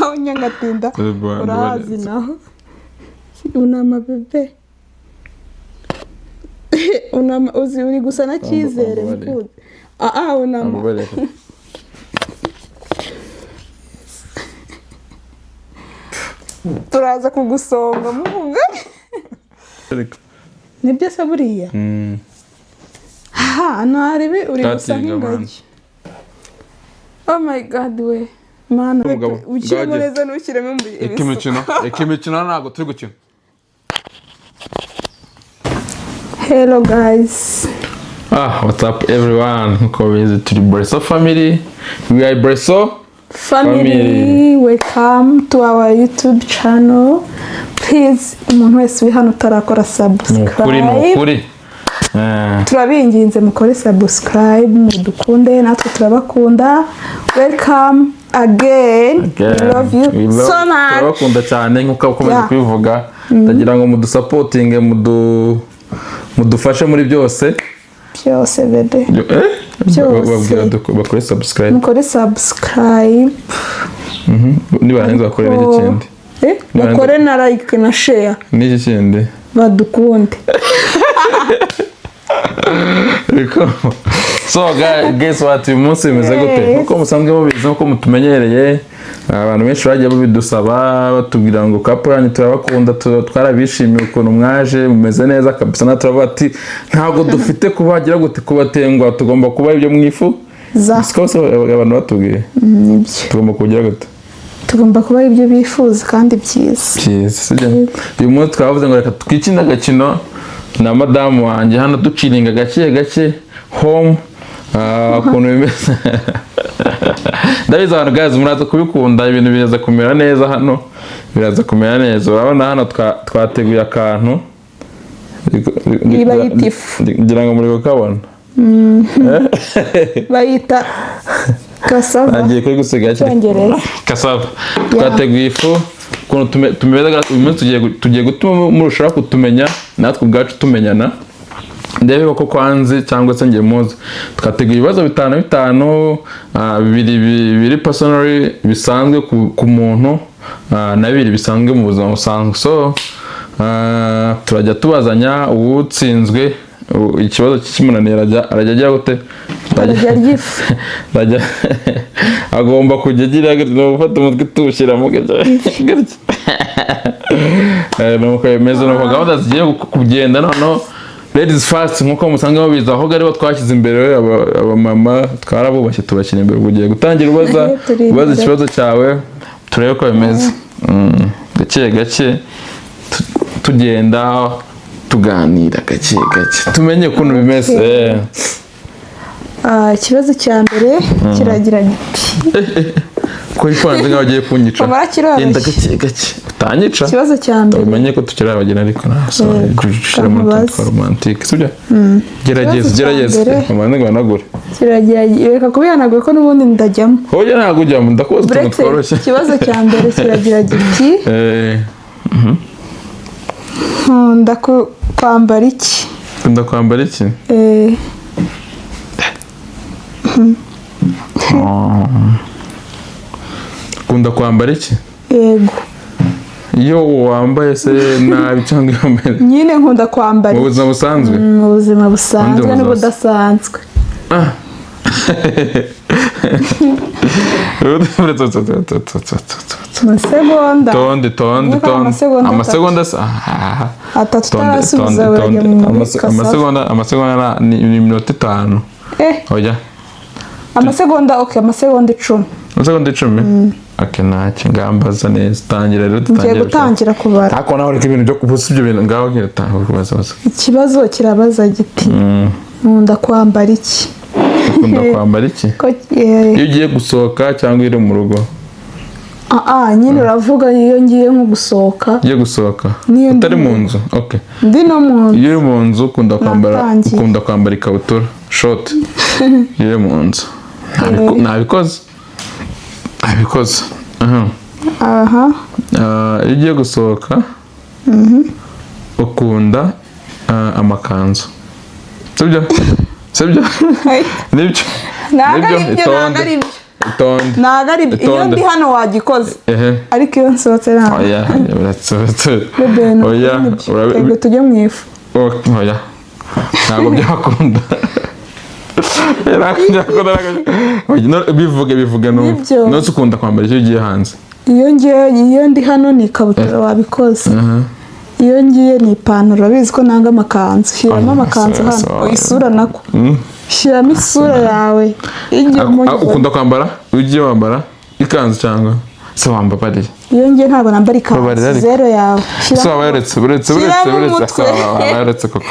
Aho Nyangatinda urahazi naho. Unama bebe, unama. Uzi uri gusa na Cyizere. Mbabarire. Mukunzi, ah, unama. Mbabarire. Turaza kugusonga muvuga. Ariko. Nibyo se buriya? Ha, ntaribi uri gusa Ndatinga, man. nk'ingagi. Oh my God, we mana! Umugabo, ushyiremo ngage. neza, ntushyiremo Reka imikino, reka imikino, ntabwo turi gukina. Hello guys. Ah, what's up everyone? Nkuko bizi, turi Breso family. We are Breso family. Family. Welcome to our YouTube channel. Please, umuntu wese uri hano utarakora Ni ukuri, ni subscribe, ukuri. Turabinginze mukore subscribe, mudukunde, natwe turabakunda. Welcome again. We love you We love- so much. Turabakunda cyane nkuko ukomeje kubivuga. Ndagira ngo mudusupportinge, mudufashe muri byose. Byose bebe. Eh? Byose. Babwira bakore subscribe. Mukore subscribe. Nibarangiza bakore n'iki kindi? Eh, mukore na like na share. N'iki kindi? Badukunde. Ariko so guys, guess what? Uyu munsi bimeze gute? Yes. Nkuko musanzwe mubizi, nkuko mutumenyereye, abantu benshi bagiye babidusaba, batubwira ngo couple yanyu turabakunda, twarabishimiye ukuntu mwaje mumeze neza kabisa. Natwe turavuga ati ntabwo dufite kubagira gute, kubatengwa, tugomba kuba ibyo mwifu Za. Siko se abantu batubwiye? Nibyo. Tugomba kugira gute? Tugomba kuba ibyo bifuza kandi byiza. Byiza, sibyo? Uyu munsi twavuze ngo reka twikine agakino na madamu wanjye hano, duchillinga gake gake home. Ukuntu bimeze ndabizi, abantu guys muraza kubikunda, ibintu biraza kumera neza hano, biraza kumera neza. Urabona hano twateguye akantu. Iyi bayita ifu. Ngira ngo muri kukabona. Bayita cassava. Nagiye kuri gusiga hakiri. Icyongereza. Cassava. Twateguye ifu ukuntu tumeze. Uyu munsi tugiye gutuma murushaho kutumenya, natwe ubwacu tumenyana, ndebe ko kwanzi cyangwa se njye muzi. Twateguye ibibazo bitanu bitanu, bibiri biri personally bisanzwe ku muntu, na bibiri bisanzwe mu buzima busanzwe. So turajya tubazanya, uwutsinzwe, ikibazo kimunaniye arajya agira gute? Arajya arya ifu. Arajya agomba kujya agira gutya, ni ugufata umutwe tuwushyiramo gutya gutya. Nuko bimeze, nuko gahunda zigiye kugenda. Noneho ladies first, nkuko musanzwe mubizi, ahubwo aribo twashyize imbere. Abamama twarabubashye, tubashyira imbere. Ubu ugiye gutangira ubaza, Turi ubaza imbere. ikibazo cyawe, turebe ko bimeze. Gake gake tugenda tuganira gake gake, tumenye ukuntu bimeze. Ah, ikibazo cya mbere kiragira giti: Ko ipanze nkaho ugiye kunyica. Humura, kiroroshye. Genda gake gake, utanyica. Ikibazo cya mbere. Umenye ko tukiri abageni, ariko nta Yego, ushyira muri utuntu kamubaze. twa romantique, sibyo? Gerageza. Ikibazo cya Gerageza. mbere. Umanze ngo uhanagure. Kiragira, reka kubihanaguye ko n'ubundi ndajyamo. Hoya, ntabwo ujyamo, ndakubaza utuntu Uretse tworoshye. ikibazo cya mbere kiragira giti: nkunda kwambara iki? Ukunda kwambara iki? Eh, Ukunda kwambara iki? Yego. Iyo wambaye se nabi cyangwa iyo wambaye Nyine nkunda kwambara mu iki? buzima busanzwe? Mu buzima busanzwe. Ubundi buzima. N'ubudasanzwe. Ah. Amasegonda. Tonde, tonde. Niba Tonde. amasegonda atatu. Amasegonda se ah. Atatu. Tonde. Utarasubiza Tonde. urajya Tonde. muri cassava. Amasegonda ni iminota 5. Eh. Oya. Amasegonda, ok, amasegonda 10. Amasegonda 10, ok, ntacyo ngambaza neza. Tangira rero. Ngiye Dutangire. gutangira kubara. Ariko nawe reka ibintu byo kubusa ibyo bintu ngaho, ngira tanga kubaza baza. Ikibazo kirabaza giti: nkunda kwambara iki? Ukunda kwambara iki? Ko Iyo ugiye gusohoka cyangwa uri mu rugo? Ah, ah, nyine uravuga iyo ngiye nko gusohoka. Ugiye gusohoka. N'iyo ndi Utari mu mu nzu, ok. Ndi no mu nzu. Iyo uri mu nzu ukunda kwambara Natangiye. ukunda kwambara ikabutura short iyo uri mu nzu. Nabikoze, nabikoze. Aha. Aha. Ah, iyo ugiye gusohoka ukunda amakanzu, sibyo? Sibyo? Nibyo? Ntabwo Nibyo? ari byo, ntabwo Itonde. ari byo. Itonde. Ntabwo ari iyo Itonde. ndi hano wagikoze, Ehe. ariko iyo nsohotse ntabwo. Oya, uretse, uretse. Bebe, ni Oya, nibyo. urabi- Reka tujye mu ifu. Oh, oya, ntabwo byakunda. Ntabwo byakunda. Oya, no, bivuge, bivuge numve. Nibyo. None ukunda kwambara icyo ugiye hanze? Iyo ngiye, iyo ndi hano ni ikabutura, wabikoze. Iyo ngiye ni ipantaro. Urabizi ko nanga amakanzu. Shyiramo Oya, amakanzu hano. Isura nako, shyiramo isura yawe igiye. Ukunda kwambara, iyo ugiye wambara ikanzu cyangwa se wambabariye? Iyo ngiye ntabwo nambara Babarira ikanzu. ariko. Zero yawe. Se Shyiramo. waba yaretse, uretse, uretse, Shyiramo uretse. umutwe. Se waba yaretse koko?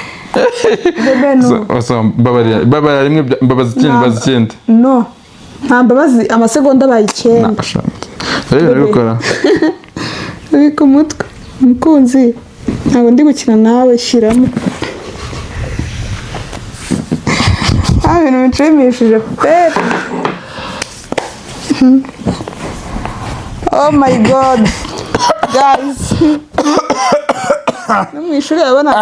Bebe, no. Se mbabarira, mbabarira rimwe, mbabaza ikindi, mbabaza ikindi. No, nta mbabazi. Amasegonda abaye 9. Rero urabikora. Uri ku mutwe, mukunzi, ntabwo ndi gukina nawe. Shyiramo. Nta bintu bishimishije pe. Oh my God, guys, no mu ishuri yabona.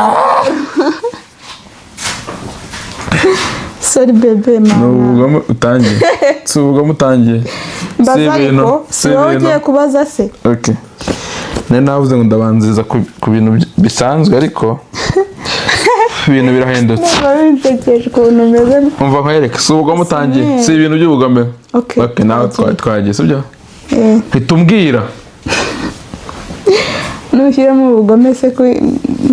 Sorry bebe. Ni Mama. ubugome utangiye, si ubugome utangiye, si Mbaza. ibintu, Ariko si si wowe ibintu. ugiye kubaza se? Okay. Nari navuze ngo ndabanziriza ku bintu bisanzwe, ariko ibintu birahindutse. Ndumva binsekeje ukuntu umeze. Umva nkwereke, si ubugome utangiye, si ibintu by'ubugome. Okay. Okay, nawe twagiye, sibyo? Eh. Hita umbwira. Nushyiramo ubugome se ko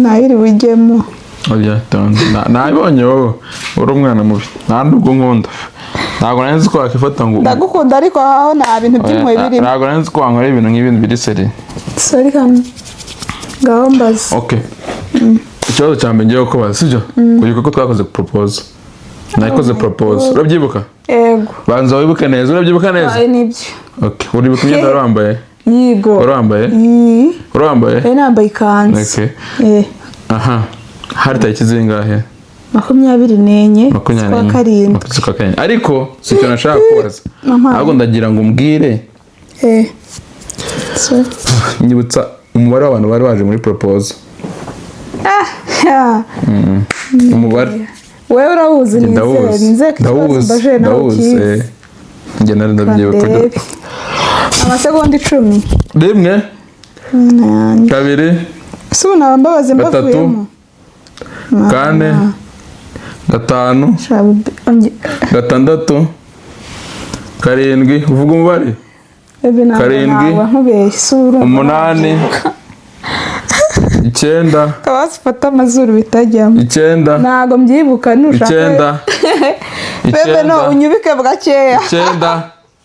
ntayiri bujyemo? Oya, tonde. Nabibonye wowe uri umwana mubi, nta nubwo nkunda. Ntabwo nari nzi ko wakifata ngo Ndagukunda, ariko aho nta bintu by'impuhwe Oya, birimo. ntabwo nari nzi ko wankora ibintu nk'ibintu biri seri. Sorry, hano ngaho mbaza. Okay, ikibazo cya mbere ngiye kukubaza, sibyo? Uribuka ko twakoze propose, nakoze my propose? God. Urabyibuka? Yego. Banza wibuke neza, urabyibuka neza? Ayo nibyo. Okay, uribuka imyenda wari wambaye? Yigo. Wari wambaye? Yi. Wari wambaye? Yari nambaye ikanzu. Okay. Eh. Aha hari tariki zingahe? 24 24 z'ukwa 7. Z'ukwa 7. Ariko si icyo nashaka kubaza. Mama. Ahubwo ndagira ngo umbwire, Eh, sorry. nyibutsa umubare w'abantu bari baje muri propose. Ah. Umubare. Wewe urawuzi, nizere. Ndawuzi. Nizere ko ikibazo Ndawuzi. mbaje nawe Ndawuzi. ukizi. Eh. Njye nari ndabyibuka. Ndebe. Amasegonda 10. Rimwe, Mana yanjye. kabiri, Si ubu naba mbabaze gatatu, mbavuyemo. kane, gatanu, gatandatu, karindwi, uvuga umubare. Bebe, ntabwo Karindwi, ntabwo nkubeshye. Si urumva? Umunani, icyenda, Kabasi, ufata amazuru bitajyamo. icyenda, Ntabwo mbyibuka, nushaka. icyenda, Bebe, no. icyenda, Unyubike bwakeya. icyenda.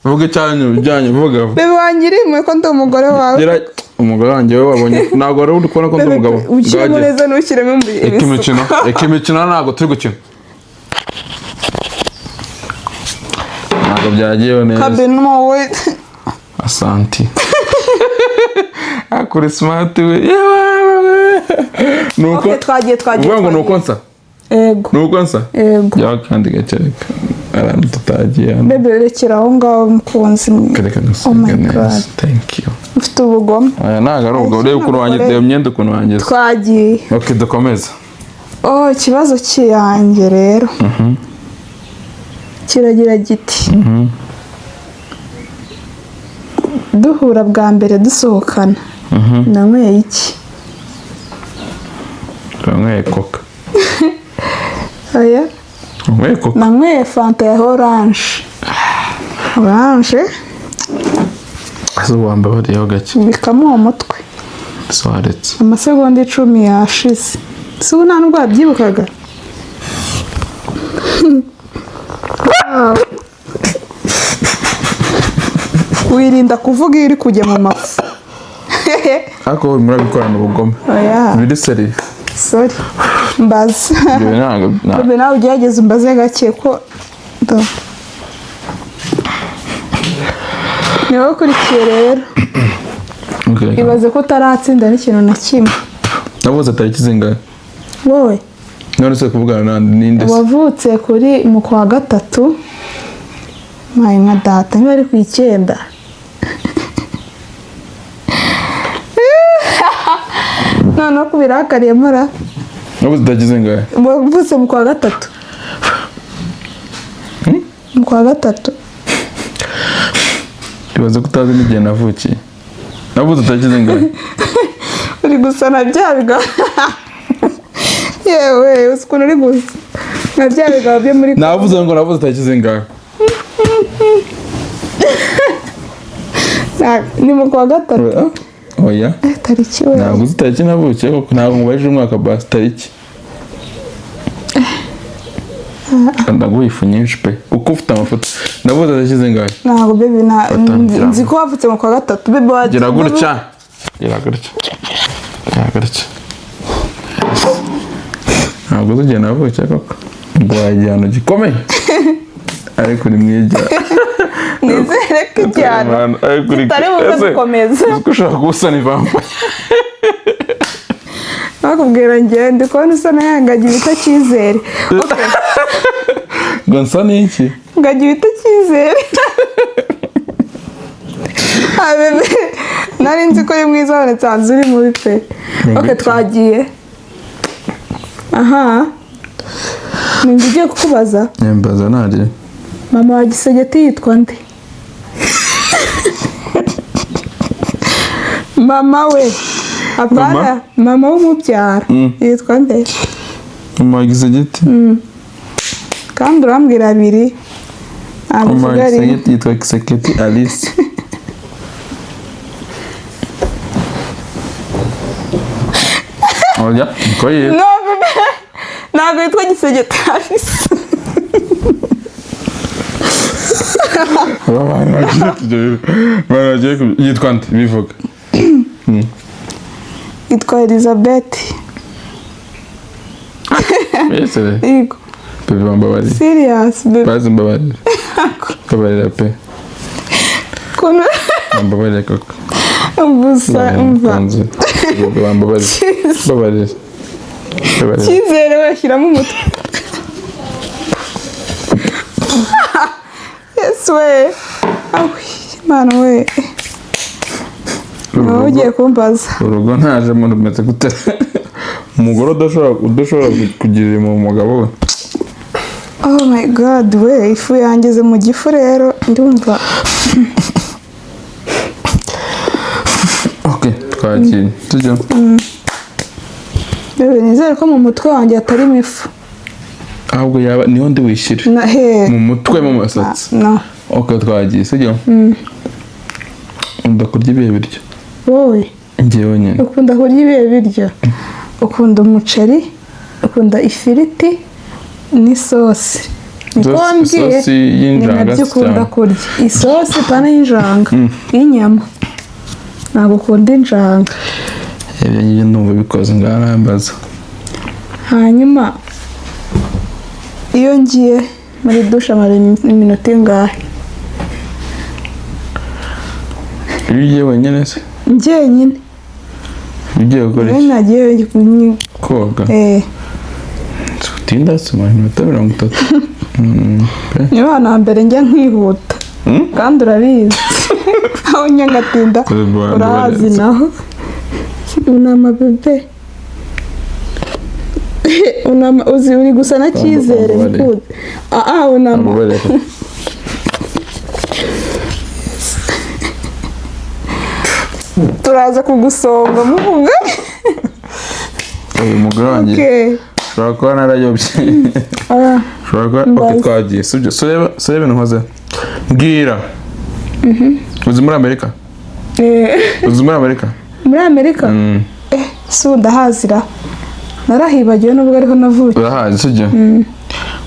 Vuga icyanyu ibyanyu, vuga. Bebe, wangiriye ko ndi umugore wawe. Gira umugore wanjye we wabonye, ntabwo wari uri kubona ko ndi Bebe, umugabo. ushyiremo Bwagiye. neza, ntushyiremo Reka ibisuko. imikino, reka imikino, ntabwo turi gukina, ntabwo byagiyeho neza. Kabe no we. Asanti, akuri smart we. Yewe. Nuko Okay, twagiye, twagiye. uvuga ngo nuko Twagiye. nsa. Ego. Nuko nsa. Ego. Jyaho kandi gake, reka ahantu tutagiye hano. Bebe, rekera aho ngaho, mukunzi mwe. Reka Oh my gusiga neza. God. Thank you. Ufite ubugome. Aya ntabwo ari ubwo, urebe ukuntu wangize iyo myenda, ukuntu wangize. Twagiye. Okay, dukomeze. Oh, ikibazo cyanjye rero kiragira giti: duhura bwa mbere, dusohokana, nanyweye iki? Uranyweye Coca. Oya. Unyweye Coca. Nanyweye Fanta ya orange, orange. Ese wambabariyeho gake? Bikamo uwo mutwe. Ese waretse? Amasegonda 10 yashize. Si ubu nta nubwo wabyibukaga? Wow. Wirinda kuvuga iyo uri kujya mu mafu. Ariko murabikorana ubugome. Oya. Biri seri. Sorry, mbaza. Ibyo ntabwo Bebe, nawe ugerageze umbaze gake ko do. Ni wowe ukurikiye rero. Okay. Ibaze ko utaratsinda n'ikintu na kimwe. Navuze tariki zingahe? Wowe. None se kuvugana nande, ninde se? Wavutse kuri mu kwa gatatu, mpaye nka data, niba ari ku 9. Noneho kubirakariye mura. Navuze tariki zingahe? Wavutse mu kwa gatatu, mu kwa gatatu. Ibaze ko utazi n'igihe navukiye. Navuze tariki zingahe? Uri gusa na bya bigabo, yewe, uzi ukuntu uri gusa nka bya bigabo byo muri Navuze ngo navuze tariki zingahe? Ni mu kwa gatatu. Oya. Tariki we? Ntabwo uzi tariki navukiye koko? Ntabwo mubajije umwaka, basi tariki. Ndaguha ifu nyinshi pe, kuko ufite amafoto. Navuze tariki zingahe? Ntabwo, baby, Batangira. nzi ko wavutse mu kwa gatatu, baby. Gira gutya, gira gutya, gira gutya. Ntabwo uzi igihe navukiye koko? Nguhaye igihano gikomeye, ariko uri mwigira. Nizere ko igihano Ariko uri kitari buze Ese, gukomeza. uzi ko ushobora kuba usa n'ivampire? Bakubwira njye ndi kubona usa n'ayangagira bita cyizere. Okay. Ngo nsa n'iki? Ngagira bita cyizere. Ah, bébé, nari nzi ko uri mwiza, none nsanze uri mubi pe. Ngo Ok, iki? twagiye. Aha ni njye ugiye kukubaza. Nyambaza ntari. Mama wa Gisegeti yitwa nde? Mama we, apana. Mama? Mama w'umubyara yitwa nde? Mama Gisegeti? Kandi urambwira abiri, ntabwo Mama uvuga rimwe. Gisegeti yitwa Giseketi Alice. Oya, niko yitwa. No, bébé, ntabwo yitwa Gisegeti Alice. Aba bantu bagiye kujya, abantu bagiye yitwa nde? Bivuga. Yitwa Elizabeth. Ese Yego. bébé, bambabarire. Serious, bébé. Bazi, mbabarire, mbabarira pe. Ukuntu Bambabarire koko. gusa, umva. Kanzu. Bébé, bambabarire, mbabarire, mbabarire. Cyizere washyiramo umutwe. Yesu we, awi Imana we, ni wowe ugiye kumbaza. Urugo ntaje muntu rumeze gute? Umugore udashobora kugirira impuhwe umugabo we. Oh my God we, ifu yangeze mu gifu rero, ndumva. Ok, twagiye, tujya. Bébé, nizere ko mu mutwe wanjye hatarimo ifu. Ahubwo yaba niho ndi wishyire. Na he? Mu mutwe, mu musatsi. No. Ok, twagiye, sibyo? Nkunda kurya ibihe biryo? Wowe? Njyewe nyine. Ukunda kurya ibihe biryo? Ukunda umuceri, ukunda ifiriti n'isosi, niko wambwiye. Isosi Ni y'injanga nabyo ukunda cyane. kurya, isosi pana y'injanga, y'inyama. Ntabwo ukunda injanga. Ibyo ngibyo ndumva bikoze, ngarambaza. Hanyuma iyo ngiye muri douche amara iminota ingahe? Iyo ugiye wenyine se? Njyenyine. Ugiye gukora Iyo iki? nagiye Koga? Eh. Utinda se? Iminota 30 pe. Niyo hantu hambere njya nkihuta. Kandi urabizi aho njya ngatinda. Urahazi naho. Unama, bébé, unama. Uzi uri gusa na Cyizere. Mbabarire. Mukunzi, ah ah, unama. Mbabarire. Turaza kugusonga muvuga. Uyu mugore wanjye Okay. ushobora kuba narayobye. Ah. Ushobora kuba. Ok. Mbaza. Twagiye, sibyo? Sureba ibintu nkoze. Mbwira, uzi muri Amerika? Eh, Uzi muri Amerika? Muri Amerika? Mm. Eh, si ndahazira, narahibagiwe nubwo ariho navukiye. Urahazi, sibyo?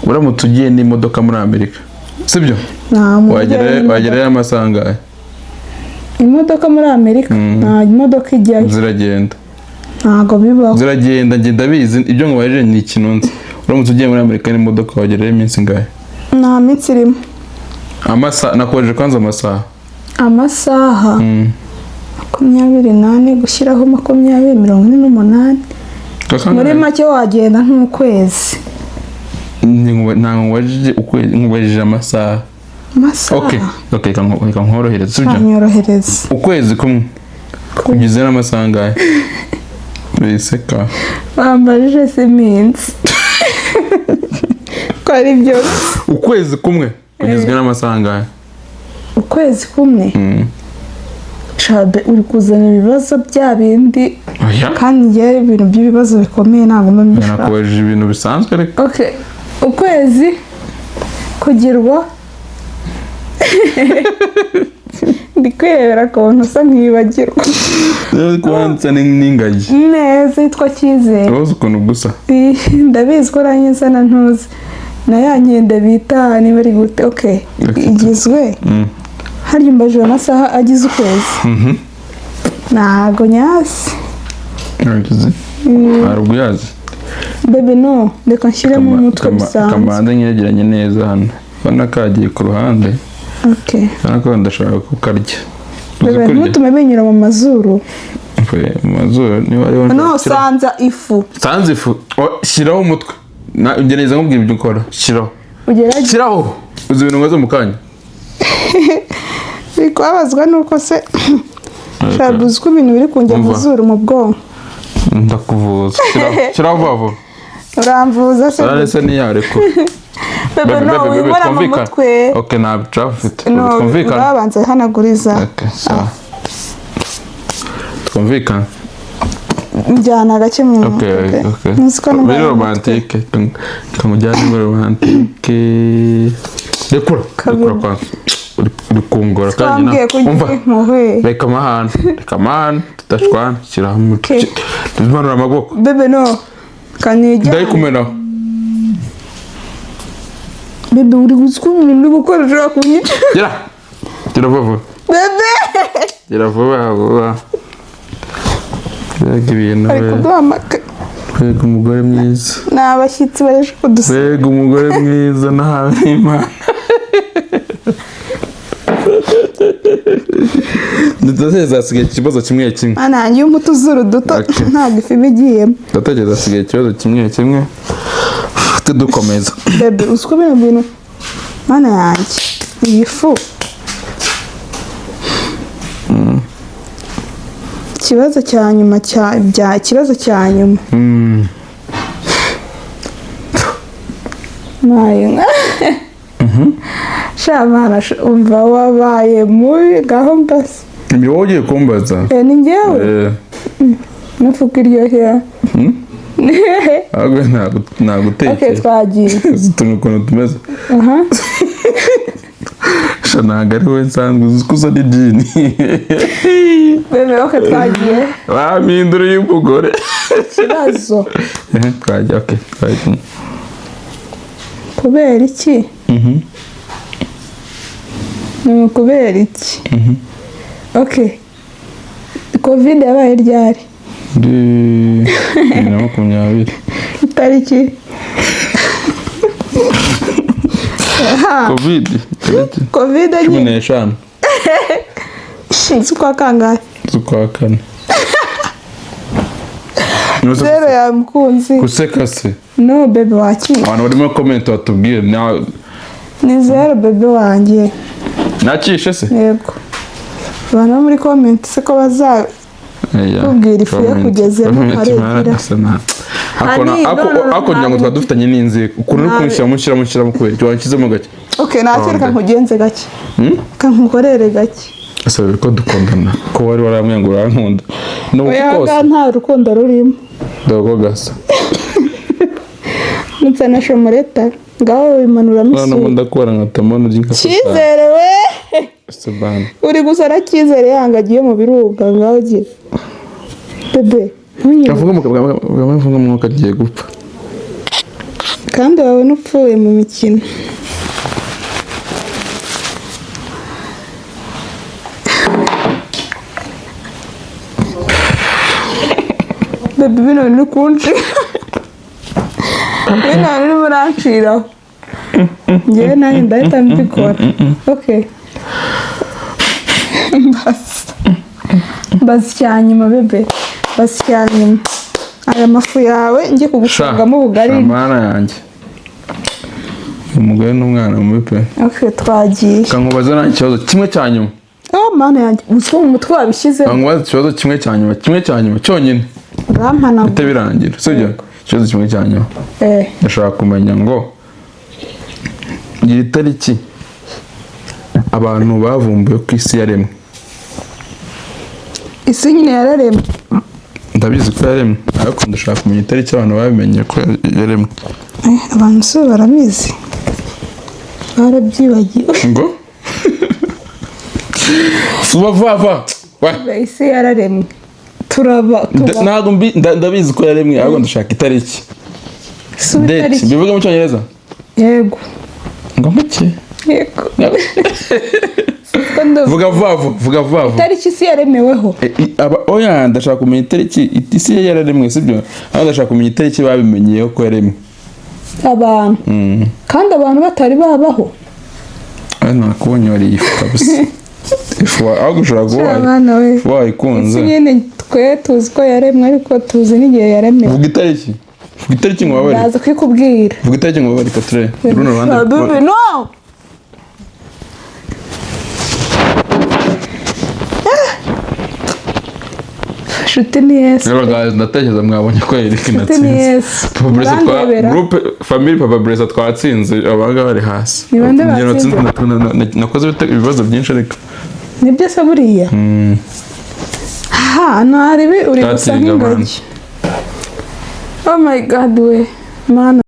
Uramutse ugiye n'imodoka muri Amerika, sibyo? Nta muntu Wagerayo ujyayo n'imodoka. Wagerayo amasaha angahe? Imodoka muri Amerika? Nta modoka ijyayo. Ziragenda. Ntabwo bibaho. Ziragenda, njye ndabizi. Ibyo nkubajije ni ikintu nzi. Uramutse ugiye muri Amerika n'imodoka, wagerayo iminsi ingahe? Nta minsi irimo. Amasaha nakubajije kwanza, amasaha. Amasaha 24 gushyiraho 20, 48. Muri make wagenda nk'ukwezi. Ntabwo nkubajije ukwezi, nkubajije amasaha. Amasaha. Ok, reka nkorohereze, sibyo? Ntanyorohereza. Ukwezi kumwe kugeze n'amasaha angahe? Wiseka. Bambajije si iminsi ko ari byose. Ukwezi kumwe kugizwe n'amasaha angahe? Ukwezi kumwe? Shabe, uri kuzana ibibazo bya bindi. Oya. Kandi njyewe ibintu by'ibibazo bikomeye ntabwo mba mbishaka. Nakubajije ibintu bisanzwe ariko. Okay, ukwezi kugirwa, ndi kwirebera ukuntu usa nkibagirwa. Kubanza n'ingagi. Neza, yitwa Cyizere. Urabuze ukuntu gusa. Ndabizi ko nanjye nsa na ntuzi na ya nkende bita niba ari gute. Okay, igizwe harya umbajije amasaha agize ukwezi, ntago nyazi. Urabizi, ntabwo uyazi. Bebe, no, reka nshyiremo umutwe bisanzwe. Kamanze nyegeranye neza hano, ubona kagiye ku ruhande. Okay. Ubona ko ndashaka kukarya. Uzi Bebe, kurya? ntutume binyura mu mazuru. Mvuye mu mazuru niba ariho. No. Nshakira. Sanza ifu. Sanze ifu. Oh, shyiraho umutwe. Gerageza nkubwira ibyo ukora, shyiraho. Ugerageze. Shyiraho, uzi ibintu nkoze mu kanya. Biri kubabazwa nuko se shabu, uzi ko ibintu biri kunjya mu Umva. zuru, mu bwonko. Ndakuvuza. Shyiraho, shyiraho vuba vuba. Uramvuza se? Sare se ntiyarekura. Bebe, no, wibora mu mutwe. Ok, nta bicafu ufite. No. Twumvikane. Urabanza hanaguriza. Ok, sawa, twumvikane. Njyana gake mu Ok. mutwe. Ok. Ntuzi ko Muri ndwaye umutwe. romantique, kamujyane muri romantique. Rekura. Kabiri. Rekura kwanza. Uri kungora kandi. Twambwiye ko Umva. ugira impuhwe. Reka amahane, reka amahane, tudashwana. Shyiraho umutwe. Okay. Manura amaboko. Bebe, no, kanijya. Ndayikumenaho. Bebe, uri gusa ibintu uri gukora ushobora kunyica. Gera, gera vuba vuba. Bebe. Gera vuba vuba. Mbega ibintu Ari we. kuduhamagara. Mbega umugore mwiza. Ni abashyitsi baje kudusura. Mbega umugore mwiza nahawe n'Imana. Ndatekereza hasigaye ikibazo kimwe kimwe. Mana yanjye, iyo umuti uzuru duto. Okay. Ntabwo ifi iba igiyemo. Ndatekereza hasigaye ikibazo kimwe kimwe, tudukomeza. Bebe, uzi ko bino bintu, mana yanjye, iyi fu. Ikibazo cya nyuma cya bya ikibazo cya nyuma. Maye sha mana, umva wabaye mubi, ngaho mbase. Ni wowe ugiye kumbaza. Eh, ni njyewe. Eh, Nufuka iryohera. Ahubwo Okay. nagutekeye. Twagiye. Uzi utuntu ukuntu tumeze. Aha. Sha, ntabwo ari wowe nsanzwe uzi ko usa n'ijini. Bebe, okay, twagiye. Bampinduriye umugore. Ikibazo. Eh, twajya, okay, twajya. Kubera iki? Ni ukubera iki? Okay, COVID yabaye ryari? Muri 2020. Itariki? COVID tariki COVID cumi nyine. n'eshanu Z'ukwa kangahe? z'ukwa kane. Zero ya mukunzi. Guseka se? No, bebe, wakira. Abantu barimo comment batubwire Ni zero, bebe wanjye. Nakishe se? Yego, abantu bo muri comment se ko baza Eya, Kubwira ifu comment, yakugezemo, comment, aregera. marasa Ani, no, no, no, ako ngira ngo nta- twaba dufitanye n'inzika ukuntu uri Nta- kunshyiramo, nshyiramo, nshyiramo kubera icyo wanshyizemo gake. Okay, nakira. Onde. Kankugenze gake, kankukorere gake. Ese ko dukundana, ko wari warambwiye ngo urankunda, ni uku Oya, kose? nta rukundo rurimo. Dore uko gasa. Nutsa na shomoreta, ngaho bimanuramo Noneho isura. ndakubona nkatamo nurya nka Cyizere we. Sebana. Uri gusa na Cyizere yanga agiye mu birunga, ngaho ugira bebe, ntunyime. Kavuga mu kavuga mwuka agiye gupfa. Kandi wabona upfuye mu mikino. Bebe, bino bintu uri kuncira, bino bintu urimo uranciraho, njyewe nanjye ndahita mbikora. Okay, mbasa, mbaza icya nyuma, bebe, mbaza icya nyuma. Aya mafu yawe njye kugusangamo ubugari. Mana yanjye, umugore n'umwana mubi pe. Okay, twagiye. Kankubaza nta ikibazo kimwe cya nyuma. Oh, mana yanjye, gusa mu mutwe wabishyize. Kankubaza ikibazo kimwe cya nyuma, kimwe cya nyuma cyonyine. Urampana. Bihite birangira, sibyo? Ikibazo kimwe cya nyuma. Eh. Ndashaka kumenya ngo ngira itariki Abantu bavumbuye ko isi yaremwe? Isi nyine yararemwe. Ndabizi ko yaremwe, ariko ndashaka kumenya itariki abantu babimenye ko yaremwe. Abantu se barabizi? Barabyibagiwe. Ngo vuba vuba vuba. Isi yararemwe, turaba tuba. Ntabwo ndabizi ko yaremwe, ahubwo ndashaka itariki. Si Date. itariki. Bivuge mu Cyongereza. Yego. Ngo muke? Yego. Siko ndumva. Vuga vuba vuba, vuga vuba vuba. Itariki isi yaremeweho? Oya, ndashaka kumenya itariki isi yararemwe, sibyo? Ahubwo ndashaka kumenya itariki babimenyeyeho ko yaremwe. Abantu? Kandi abantu batari babaho. Hano nakubonye wariye ifu kabisa, ifu ahubwo ushobora kuba Abana we! ifu wayikunze. Isi nyine twe tuzi ko yaremwe, ariko tuzi n'igihe yaremewe. Vuga itariki, vuga itariki ngo babare. Ndaza kwikubwira. Vuga itariki ngo babare kature runo ruhande. Ah, baby, no! Ah! Nshuti ni Yesu. Rero guys, ndatekereza mwabonye ko Eric Nshuti ni natsinze. Yesu. Papa Bresa twa Urandebera. groupe family Papa Bresa twatsinze, abangaba bari hasi. Ni bande Njye batsinze? nakoze ibibazo byinshi ariko. Nibyo se buriya? Ha, hano hari uri gusa Twatsinze nk'ingagi. Oh my God we! Mana.